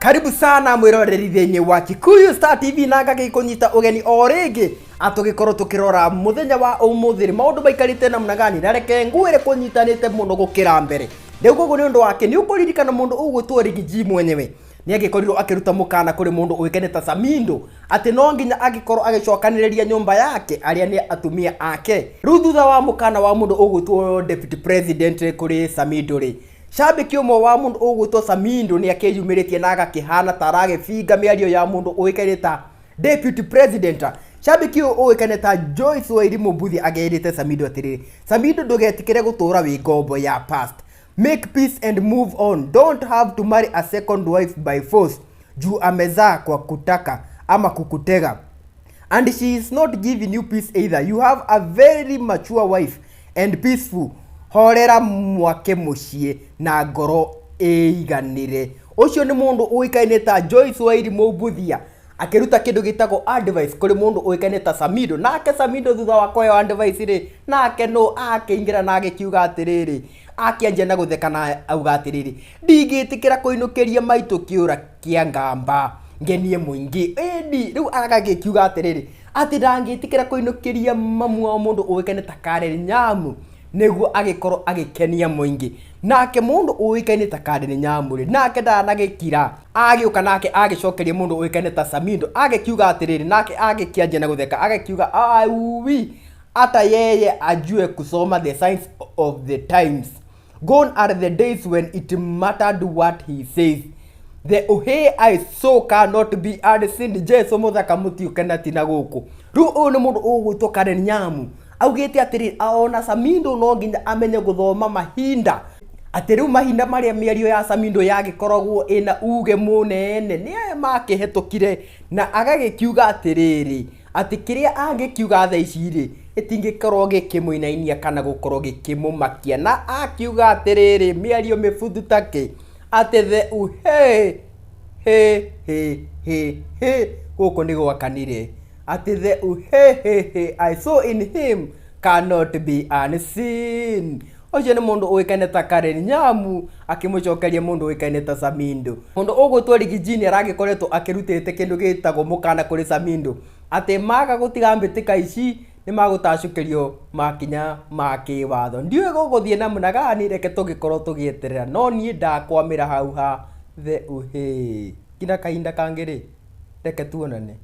Karibu sana mwiroreri thĩinĩ wa Kikuyu Star TV na ngagĩkũnyita ũgeni o rĩngĩ atũgĩkorwo tũkĩrora mũthenya wa ũmũthĩ rĩ maũndũ maikarĩte namna gani, na reke ngwĩre kũnyitanĩte mũno gũkĩra mbere. Rĩu koguo nĩ ũndũ wake nĩ ũkũririkana mũndũ ũgwĩtwo Riggy G mwenyewe nĩ agĩkorirwo akĩruta mũkana kũrĩ mũndũ ũĩkaine ta Samindo atĩ no nginya agĩkorwo agĩcokanĩrĩria nyũmba yake arĩa nĩ atumia ake. Rĩu thutha wa mũkana wa mũndũ ũgwĩtwo Deputy President kũrĩ Samindo rĩ, Shabiki ũmwe wa mũndũ ũgwĩtwo Samindo nĩ akĩyumĩrĩtie na agakĩhana ta aragĩbinga mĩario ya mũndũ ũĩkaine ta Deputy President. Shabiki ũyũ ũĩkaine ta Joyce Wairimu Mbuthia agĩrĩte Samindo atĩrĩrĩ, Samindo ndũgetikĩre gũtũra wĩ ngombo ya past. Make peace and move on. Don't have to marry a second wife by force. Juu amezaa kwa kutaka ama kukutega. And she is not giving you peace either. You have a very mature wife and peaceful. Horera mwake mũciĩ na ngoro ĩiganĩre. Ũcio nĩ mũndũ ũĩkaine ta Joyce Wairimu Mbuthia akĩruta kĩndũ gĩtagwo advice kũrĩ mũndũ ũĩkaine ta Samido. Nake Samido thutha wa kũheo advice rĩ, nake no akĩingĩra na agĩkiuga atĩrĩrĩ, akĩanjia na gũtheka na auga atĩrĩrĩ, ndingĩtĩkĩra kũinũkĩria maitũ kĩũra kĩa ngamba ngenie mũingĩ. Ĩni rĩu agagĩkiuga atĩrĩrĩ, atĩ ndangĩtĩkĩra kũinũkĩria mamu wa mũndũ ũĩkaine ta Karen Nyamu nĩguo agĩkorwo agĩkenia mũingĩ. Nake mũndũ ũĩkaine ta Karen Nyamu rĩ, nake ndanagĩkira, agĩũka nake agĩcokeria mũndũ ũĩkaine ta Samindo agĩkiuga atĩrĩrĩ, nake agĩkĩanjia na gũtheka agĩkiuga auwi hata yeye ajue kusoma the signs of the times. Gone are the days when it mattered what he says. The uhe I saw cannot be unseen. Jesu mũthaka mũtiũke na tina gũkũ. Rĩu ũyũ nĩ mũndũ ũgwĩtwo Karen Nyamu augĩte atĩrĩrĩ, ona Samindo no nginya amenye gũthoma mahinda, atĩ rĩu mahinda marĩa mĩario ya Samindo yagĩkoragwo ĩna uge mũnene nĩ aya makĩhetũkire, na agagĩkiuga atĩrĩrĩ, atĩ kĩrĩa angĩkiuga thaa ici rĩ gĩtingĩkorwo gĩkĩmũinainia kana gũkorwo gĩkĩmũmakia, na akiuga atĩrĩrĩ, mĩario mĩbuthu takĩ atĩ the uhe he he he he gũkũ nĩ gwakanire, atĩ the uhe he he I saw in him cannot be unseen. Ũcio nĩ mũndũ ũĩkaine ta Karen Nyamu akĩmũcokeria mũndũ ũĩkaine ta Samindo. Mũndũ ũgwĩtwo Riggy G nĩ aragĩkoretwo akĩrutĩte kĩndũ gĩtagwo mũkana kũrĩ Samindo atĩ maga gũtiga mbĩtĩka ici nĩ magũtacũkĩrio makinya ma kĩwatho. Ndiũĩ gũgũthiĩ namna gani, reke tũgĩkorwo tũgĩeterera, no niĩ ndakwamĩra hau ha the uhe nginya kahinda kangĩ rĩ, reke tuonane.